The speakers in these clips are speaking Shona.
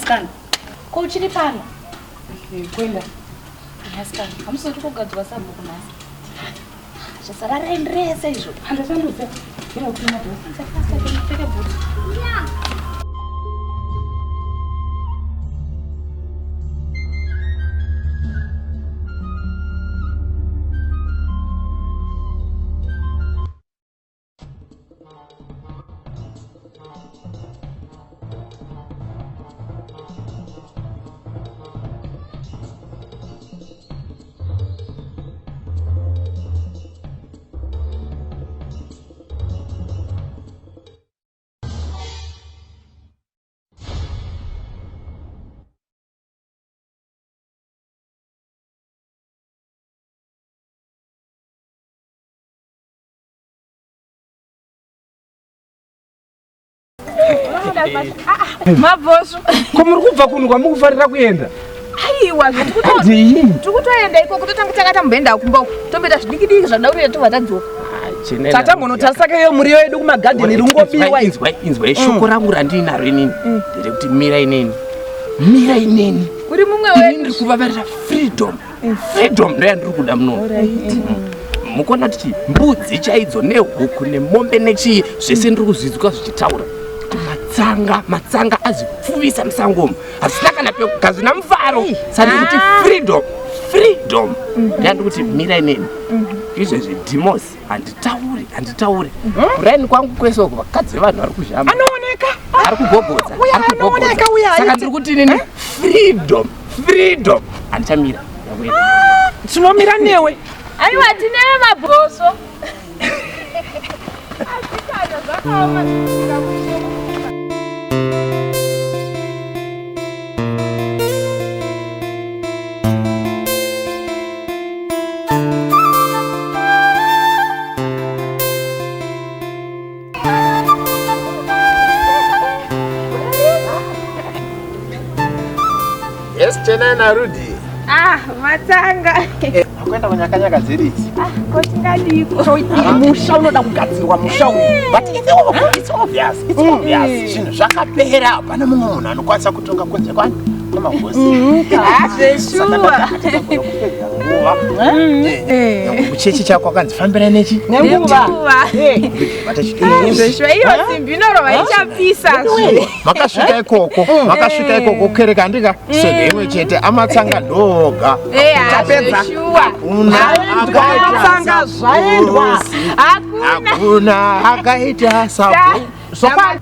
Asikana, ko uchiri pano? Kwenda. Asikana, hamusati kugadzwa sabhuku nhasi. Zvasara raini rese izvo. Handachandudza. Ira kutina bhuku. Pfeka bhuku. Mabhosvo. Ko muri kubva kunhu kwamukufarira kuenda? Aiwa, tikutoenda ikoko totanga tanga tamboenda kumba uko. Tomboita zvidiki diki zvada kuita tobva tadzoka. Tatambonotasaka iyo muriwo yedu kumagadheni iri kungobiwa. Inzwai, inzwai shoko rangu randinaro inini. Nderekuti mirai neni. Mirai neni. Uri mumwe Ini wedu. ndiri kuvavarira freedom. Freedom ndoyandiri kuda muno. Mukuona kuti mbudzi chaidzo nehuku nemombe nechii zvese ndiri kuzvinzwa zvichitaura kuti matsanga matsanga azvipfuvisa musango umu hazvina kana pekugazvina mufaro saka ndiri kuti freedom freedom ndiyandiri kuti mirai neni izvezvi dhimosi handitauri handitauri kuraini kwangu kwese uko vakadzi vevanhu vari kuzhamba Anooneka. ari kugogodza Uya ari kugogodza. anooneka uya. Saka ndiri kuti nini freedom freedom handichamira Tinomira newe. Aiwa tinewe mabhosvo. Asikana zvakaoma zvinosvika kuchemo. Yes, Chenai naRudi. Ah, matsanga. Akuenda kunyakanyaka dziri idzi. Ah, ko tingadiko. Musha unoda kugadzirwa musha uyu. But it's, it's obvious, it's obvious. Zvinhu zvakapera, hapana mumwe munhu anokwanisa kutonga kunze kwani kwamahosi. Ah, zveshuwa. Nguva. Kuchechi chako akanzi fambira nechi. Nenguva. Bata chitunhu. Zveshuwa iyo simbi inorova ichapisa. Makasvika ikoko, makasvika ikoko kukereka handika senge imwe chete amatsanga ndoga. Eh, ah, zveshuwa. Hakuna akaita Matsanga zvaendwa. Hakuna. Hakuna akaita sabu.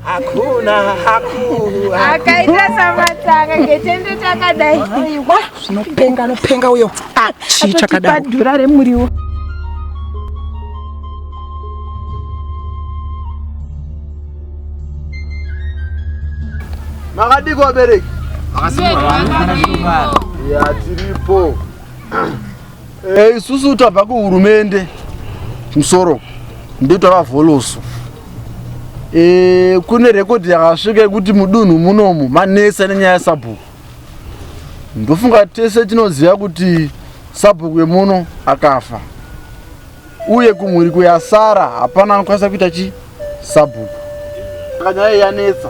Hakuna hakuna. Akaita samatsanga ngetende takadai. Aiwa, zvinopenga anopenga uyo. Ah, chii chakadaro? Padhura remuriwo. Makadiko vabereki? Ya tiripo. Eh, isusu tabva kuhurumende musoro ndiyo tavavholoso. Eh, kune rekodhi yakasvika yekuti mudunhu munomu manetsa nenyaya yasabhuku. Ndofunga tese tinoziva kuti sabhuku yemuno akafa uye kumhuri kuyasara hapana anokwanisa kuita chi sabhuku. Saka nyaya iyi yanetsa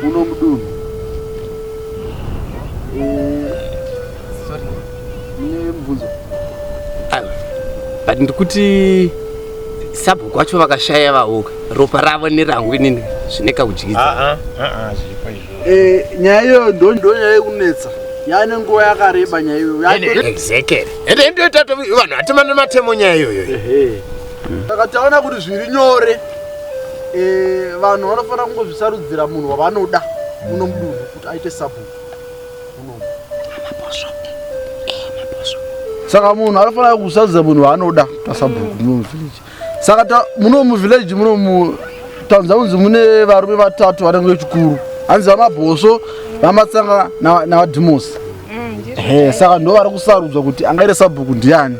muno mudunhu. Eh, mune mubvunzo? Aiwa, but ndikuti sabhuku vacho vakashaya vaoka ropa ravo nerangu inini zvine kakudyidza Eh, nyaya iyoyo ndo ndo nyaya yekunetsa yaane nguva yakareba nyaya iyoyo Exactly. Ende ndoita vanhu vatema nematemo nyaya iyoyo. Ehe. Saka taona kuti zviri nyore eh, vanhu vanofanira kungozvisarudzira munhu wavanoda muno mudunhu kuti aite sabhuku munomu. Saka munhu anofanira kusarudza munhu waanoda kuti asabhuku muno muvillage. Saka muno muvillage muno tanza kunzi mune varume vatatu vanenge vechikuru hanzi vamabhosvo vamatsanga navadhimosi. Ehe, saka ndo vari kusarudzwa kuti angaite sabhuku ndiani.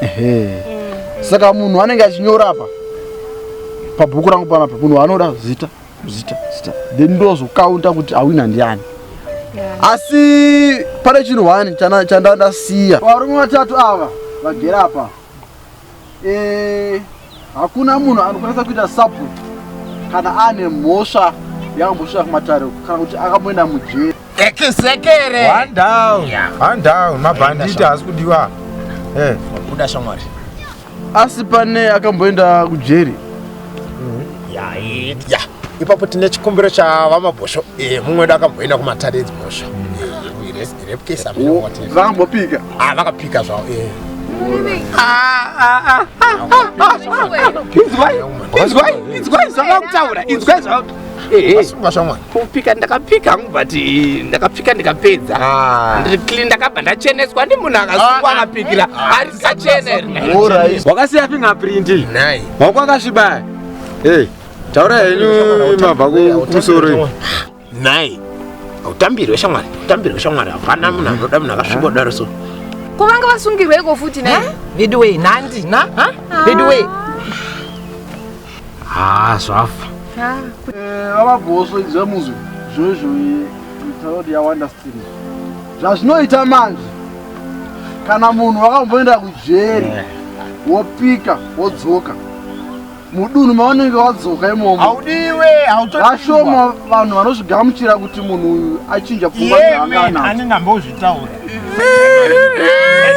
Ehe. Saka munhu anenge achinyora apa pabhuku rangu panapa munhu waanoda zita zita zita then ndozokaunta kuti awina ndiani. Asi pane chinhu one chandandasiya varume vatatu ava vagere apa eh, hakuna munhu anokwanisa kuita sabhuku kana ane mhosva yakambosvika kumatare kana kuti akamboenda mujeri? Ekisekere. One down. One down. Mabhanditi haasi kudiwa. Eh. Wabuda shamwari. Asi pane akamboenda kujeri? Ya, ya. Ipapo tine chikumbiro chavamabhosvo. Eh, mumwe wedu akamboenda kumatare edzimhosva. Eh, rape case amene whatever. Vakambopika? Ah, vakapika zvavo. Eh. Inzwai, inzwai, inzwai zvavakutaura, inzwai zvava. Vasungwa shamwari. Kupika ndakapika hangu but ndakapika ndikapedza. Ndiri clean ndakabva ndacheneswa ndi munhu akasungwa akapikira arisachena here. Wakasiya fingerprint. Nai. Maoko akasviba. Hey, taura henyu mabva kumusoro iyi. Nai. Hautambirwe shamwari, utambirwe shamwari. Hapana munhu anoda munhu akasviba kudaro so. Ko vanga vasungirweiko futi nai? Veduwe nhandi na ha? Veduwe. Ah, zvafa. Vamabhosvo izvemuzwi zvozvo taura kuti yawanda still. Zvazvinoita manje kana munhu wakamboenda kujeri wopika wodzoka mudunhu maunenge wadzoka imomo haudiwe hautodiwa. Vashoma vanhu vanozvigamuchira kuti munhu uyu achinja pfungwa Yeah, man, dzaanga anenge ambozvitaura.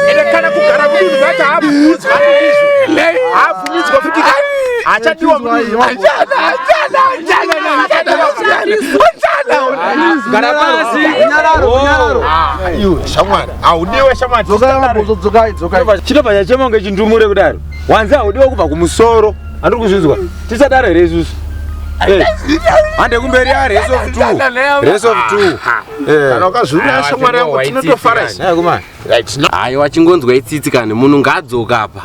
Ende kana kugara mudunhu macho haabvumidzwa izvo. Haabvumidzwa futi hachadiwa mudunhu. Gara pasi. Iwe shamwari, haudiwe shamwari. Dzokai mabhosvo, dzokai, dzokai. Chinobva chachema kunge chindumure kudaro. Wanzi haudiwe kubva kumusoro. Handiri kuzvinzwa. Tisadaro here isusu? Eh. Hande kumberi ya race of two. Race of two. Eh. Kana ukazviuraya shamwari yangu tinotofara isu. Naye kumana. Right. No. Aiwa chingonzwa itsitsi kani munhu ngaadzoka apa.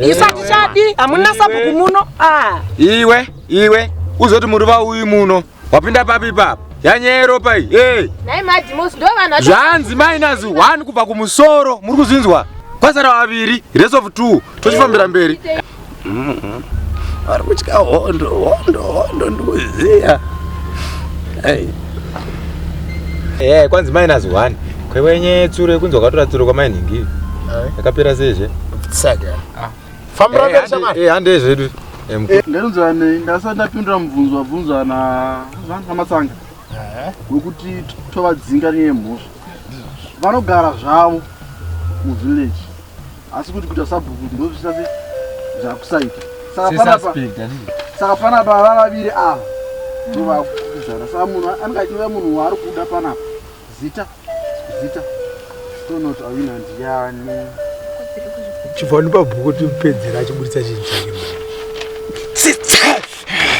Isu hatichadi, hamuna sabhuku muno. Ah. Iwe, iwe, uzoti muri vauyi muno. Wapinda papi ipapo? Yanyero pai. Eh. Nai madhimosi ndo vanhu vacho. Zvanzi minus 1 kubva kumusoro. Muri kuzvinzwa? Kwasara vaviri, race of 2. Tochifambira mberi. Vari kutya hondo, hondo, hondo ndikuziya. Hey. Eh, kwanzi minus 1. Kwewenye tsuro yekunzi wakatora tsuro kwamainhingi. Yakapera seizve. Saka. Fambira mberi shamwari. Eh, hande zvedu. Eh, mukuru. Ndarunzane ndasati ndapindura mubvunzo wabvunzwa naMatsanga wekuti tovadzinga nemhosva. Vanogara zvavo muvillage asi kuti kuita sabhuku ndozvisina se zvakusaita. Saka panapa saka panapa vavaviri ava ndovakuzana. Saka munhu anenge achiuya munhu waari kuda panapa zita zita tonoti awina ndiyani. Chibva pabhuku timupedzera achiburitsa chinhu chake.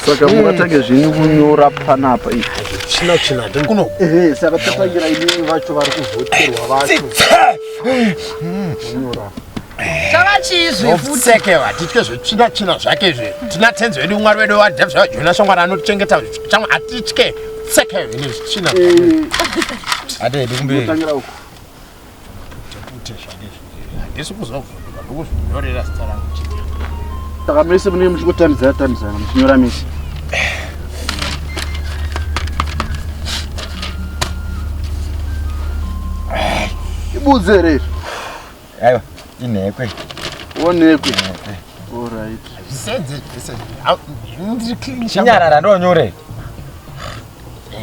Saka mukatange zvenyu kunyora panapa izvi. China china ndikuno. Ehe, saka tatangira inini vacho vari kuvhoterwa vacho. Kunyora. Chava chizve futi. Nokusekewa titye zvetsvina tsvina zvake izvi. Tina tenzi wedu Mwari wedu wadevza Jona shamwari anotichengeta shamwari hatitye tsekewe nezvitsvina. Hande hedu kumberi. Munotangira uko. Pute zvake izvi. Handisi kuzovhunduka ndokuzvinyorera zita rangu chete. Saka mese munenge muchingotambidzana tambidzana muchinyora mese. Ibudze here izvi? Aiwa, inhekwe. Onekwe. Alright. Zvisenze zvese. Ndiri clean shamwari. Chinyarara ndonyore.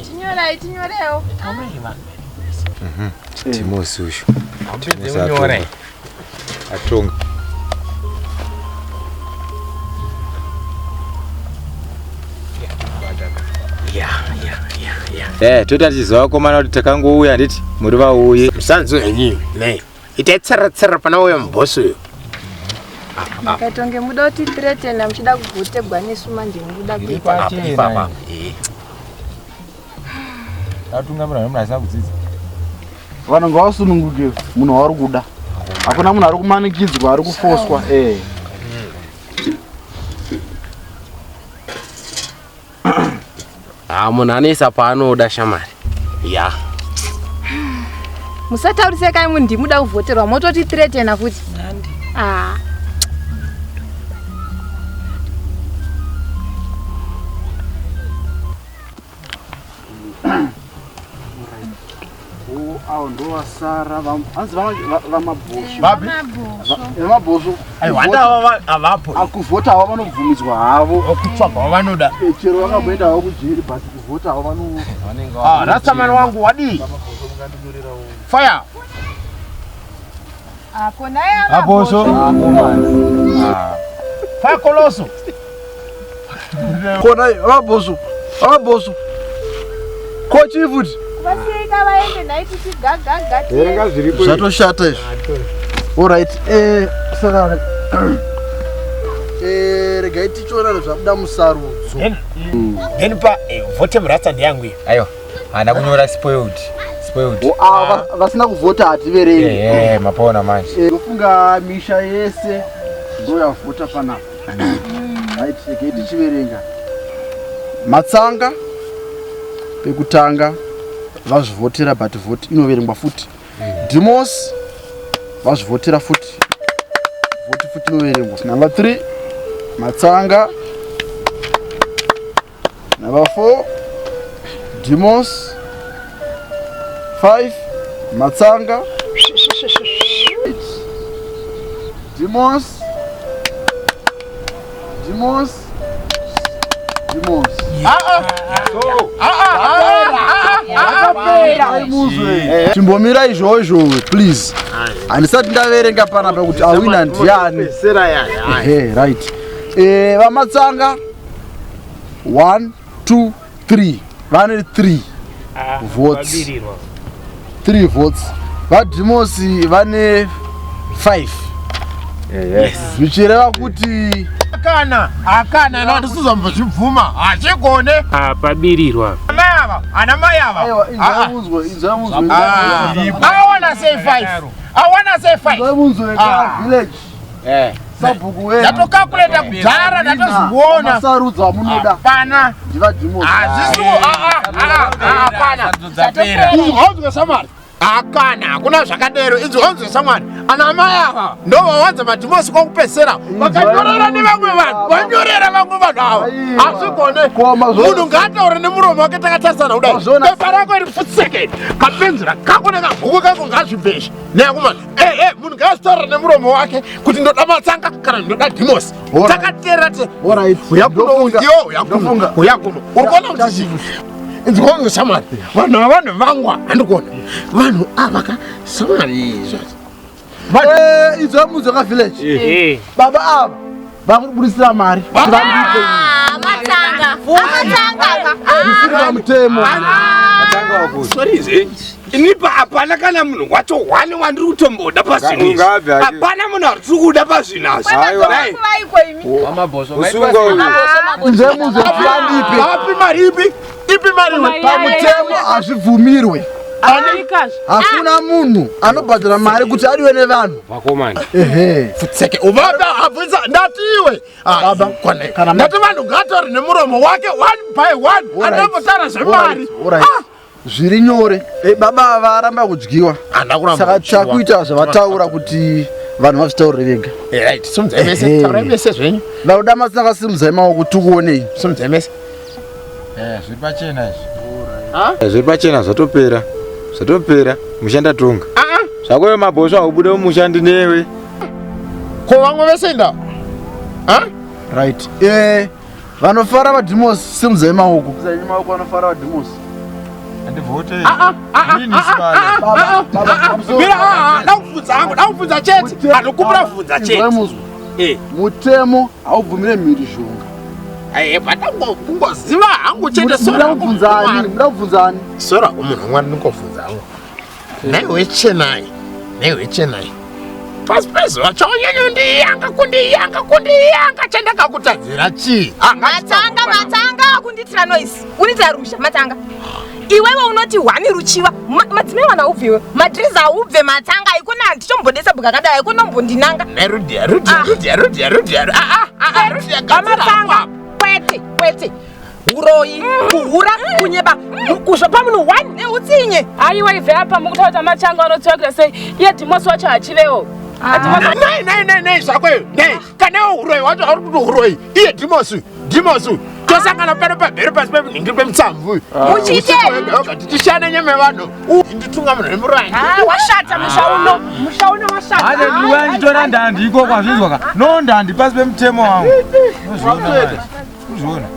Chinyorai, tinyorewo. Timosi uyu. Pedze kunyora. Atonga. Ya, ya, ya, ya. Eh, toita tichiziva vakomana kuti takangouya handiti muri vauyi. Musanzu henyu nei. Itai tsera tsera pana uyo mubhosi uyo. Makatonge muda kuti threatena muchida kuvhotegwa nesu manje mukuda kuita. Ipapa. Atungamira nemunhu asina kudzidza. Vanhu ngavasununguke munhu wavari kuda. Hakuna munhu ari kumanikidzwa ari kufoswa. Eh. Ah, munhu anoisa paanoda shamwari. Ya. Musataurise kai munhu ndimuda kuvhoterwa mototi threatena futi. Nhandi. Ah. Avo ndovasara hanzi vamabhosvo. Vapi? Vamabhosvo. Aiwa, handa ava havapo. Akuvhota havo vanobvumidzwa havo. Kutsvaga wavanoda. Chero vakamboenda havo kujeri but kuvhota havo vano. Ah, Rastaman wangu wadii? Fire. Mabhosvo. Fire Colosso. Kona vamabhosvo. Vamabhosvo. Ko chii futi? Vasiyika vaende nhai tichigagaga. Verenga zviripo. Zvatoshata izvi. Alright, saka regai tichiona zvabuda musarudzo. Then pa vote murasta ndeyangu iyo. Aiwa. Haana kunyora spoiled. Spoiled. Ava vasina kuvhota hativerengi. Eh, mapona manje. Ndofunga misha yese ndoyavhota panapa. Right, regai tichiverenga. Matsanga pekutanga vazvivhotera but vote inoverengwa futi. Demos vazvivhotera futi. Vote futi inoverengwa. Number 3 Matsanga. Number 4 Demos. 5 Matsanga. 8 Demos. Demos. Demos. Chimbomira izvozvo please. Handisati ndaverenga panapa kuti awina ndiani. Ehe, right. Vamatsanga 1 2 3 vane 3 votes. 3 votes. VaDhimosi vane 5. Zvichireva kuti Akana, akana, no ndisizombochibvuma. Hachigone. Pabirirwa. Amai ava, ana mai ava. Aiwa, inzwai munzwe, inzwai munzwe. I wanna say 5. I wanna say 5. Inzwai munzwe ka village. Sabhuku wedu. Ndatokalkuleta kudhara, ndatozviona. Masarudzo amunoda. Hapana. NdivaDhimosi. Hazvisiwo, hapana. Inzwa samari. Akana, hakuna zvakadero. Inzwa unzwe samari. Ana mai ava ndovawanza madhimosi kwakupedzisira. Vakanyorera nevamwe vanhu. Vanyorera vamwe vanhu ava. Hazvigone. Munhu ngaataure nemuromo wake takatarisana kudai. Pepa rako iri futseke. Kapenzura kako nekabhuku kako ngazvibveshe. Neakumana. Munhu ngaazvitaurire nemuromo wake kuti ndoda Matsanga kana ndoda Dhimosi. Takateerera te. Uya kuno iwe uya kuno. Uya kuno. Uri kuona kuti chii? Inzwa unzwe samari. Vanhu ava vanhu vangwa handikuona. Vanhu ava ka samari izvozvo. Inzwai munzwe ka village. Baba ava vakubudisira mari. Kuti vandipe. Matsanga. Matsanga. Zvisiri pamutemo. Sorry zve. Ini hapana kana munhu wacho one wandiri kutomboda pazvinhu izvi. Ungabve ake. Hapana munhu ari tiri kuda pazvinhu azvi. Vaiko imi. Usungwa uyu. Inzwai munzwe kuti vandipe. Api mari ipi? Ipi mari iwe? Pamutemo hazvibvumirwe. Hakuna munhu anobhadhara mari kuti adiwe nevanhu. Vakomana. Ehe. Futseke. Uvada abvunza ndati iwe. Baba, Kwane. kana Ndati vanhu ngataure nemuromo wake one by one. Andambotaura zvemari. Alright. Zviri nyore. Baba ava varamba kudyiwa. Handa kuramba Saka kudyiwa. chakuita zvavataura kuti vanhu vazvitaurire vega. Right, simudzai mese, Ehe. taurai mese zvenyu. Varuda Matsanga simudzai maoko tikuonei. Simudzai mese. Zviri pachena izvi. Zviri pachena zvatopera. Zvatopera. Musha ndatonga. Zvako iwe mabhosvo haubude mumusha ndinewe. Ko vamwe vese inda? Right. Vanofara vaDhimosi simudzai maoko. Simudzai maoko vanofara vaDhimosi. Handivhote. Mira, ndakubvunza hangu, ndakubvunza chete. Anokumbira bvunza chete. Inzwai munzwe. Mutemo haubvumire mhirizhonga. Kungoziva hangu chete Muda kubvunza ani? Muda kubvunza ani? Sora munhu wamwari ndingobvunza hangu. Nhaiwe chenai, nhaiwe chenai. Pasi pezuva chaonyanya kundiyanga kundiyanga chandakakutadzira chii? Matsanga, Matsanga akundiitira noise. Undiitira rusha, Matsanga. Iwewe unoti hwani ruchiva. Madzimai wana haubve. Madhiriza haubve Matsanga. Haikona handichombodesa bhuka kadai. Haikona umbondinanga. Nerudia, Rudia, Rudia, Rudia, Rudia. Rudia gadzira Matsanga. hangu. Kwete, kwete. Uroyi, kuhura, kunyeba, kuzvopa munhu one. Neutsinye. Aiwa ibve apa mukutaura kuti amachangu anotsvakira sei iye Dhimosi wacho hachivewo. Nei, nei, nei, nei, zvako iyo. Nei, kana iwe huroyi wacho auri kuti huroyi. Iye Dhimosi, Dhimosi. Tosangana pano pamhero pasi pemunhingiri pemutsamvu. Muchiitei? Tichishana nyama yevanhu. Nditunga munhu wemurangi. Ah, washata musha uno. Musha uno washata. Hande ndiuya nditora ndandi ikoko azvinzwa ka. No ndandi pasi pemutemo wangu. Unozviona manje. Unozviona.